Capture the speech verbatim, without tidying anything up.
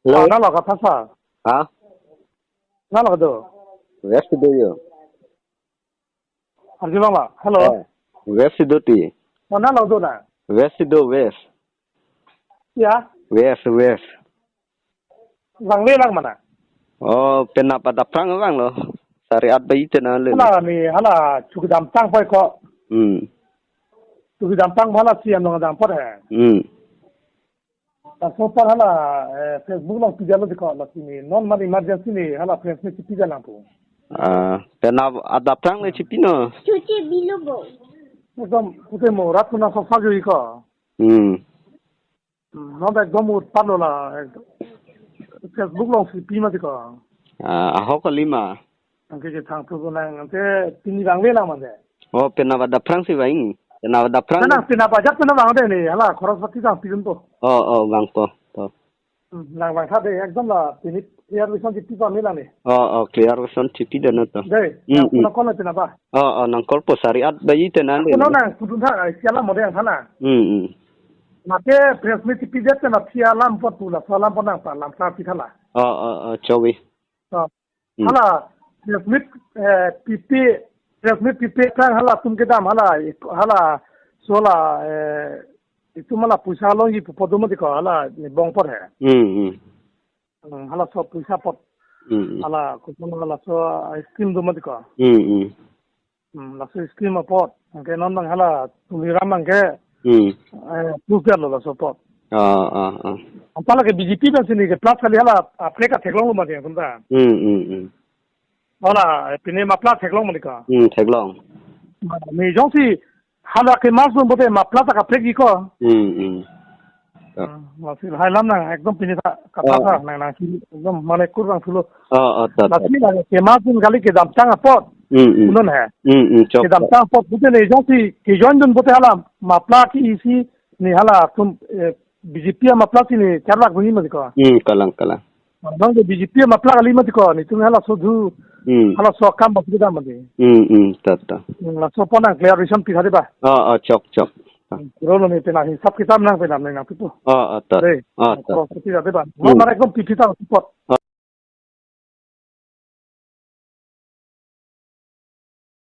Hello. Ah, nalo kathasa. Ha? Nalo do. West do yo. Arjulong la. Hello. Eh, West do ti. Oh, nalo do na. West do, West. Ya. West, West. Vangve lang mana? Oh, penap adapprang vanglo. Sari at baji te nangle. Hala ni, hala chukdamtang poi ko. Hmm. Chukdamtang hala si anong dam pot he. Hmm. Laso apor hala, eh, Facebook along pidetlo dei ko, lasi ni non mar emergency ni hala friends ni chipidetlang pu. Ah, penap adapprang le chipi non. Chuche bilo bo. Ekdom pute mo rat puna so sa jui ko. Hmm. Hmm, non ekdom utpat lo la, ekdom. Facebook along chipi ma dei ko. Ah, ahok kali ma. Anke kethang thu nang, ante pini vangve lang mande. Oh, penap adapprang si vang. Penap adapprang. Nang penap ajat penap vangve ni, hala, khoros pati tang pidun po. Oh, oh, vangpo, po. Hmm, nang vangtha dei, ekdom la, pini clear vision chipi pa me lang ni. Oh, oh, clear vision chipi dei non to. Dei, hmm, nang hmm. Puna call na penap ba. Oh, oh, nang call po sari at baji te nangle. Puna nang pudun tha, ai, siala mode yang thana. Hmm, hmm. Mate press meet chipidet na thia lam pot pu laso alam pot nang pa lam klar pitha la. Oh, oh, oh, chovi. Oh. Hmm. Hala, press meet, eh, pipe, press meet pipe tang hala atum kedam hala, ik-, hala, so la, eh, itum hala puisa longji pu po do ma dei ko hala ni bong por he. Hmm, hmm. Hmm, hala so puisa pot. Hmm, hmm. Hala, kusum hala so, eh, scheme do ma dei ko. Hmm, hmm. Hmm, laso scheme apot. Anke non nang hala Tuliram anke, hmm. Eh, plus dia lo laso apot. Ah, ah, ah. Anta lake B J P pensi ni ke plus kali hala, ah, prek atheklong lo ma dei atum ta. Hmm, hmm, hmm. Hala, eh, pine mapla theklong ma dei ko. Hmm, theklong. Ni jongsi hala kemas lo bote mapla ta kaprek dei ko. Hmm, hmm. Hmm, masih hai lam nang, ekdom pini ta, kata, oh, ta, nang, nang, ekdom mane kurang thulo. Oh, oh, ta, ta. Lasi nang, kemas dun kali kedamtang apot. Hmm, hmm. Unon he. Hmm, hmm, chok, chok. Kedamtang apot, bote ni, jongsi, kejoin dun bote hala, mapla ke isi, ni hala, tum, eh, B J P mapla si ni, charlak bunyi ma dei ko. Hmm, kalang, kalang. Bang ke B J P mapla kali ma dei ko, netum hala so dhu, hmm. Hala so akam ba pidam ma dei. Hmm, hmm, ta, ta. Hmm, laso apot nang clarification pitha dei ba. Oh, oh, chok, chok. Hmm, pura lo ni penap hisap kitab nang penap nang pipo. Oh, oh, ta. Dei. Oh, ta. Cross piti dei ba. Hmm. Mana ekdom pipi ta support.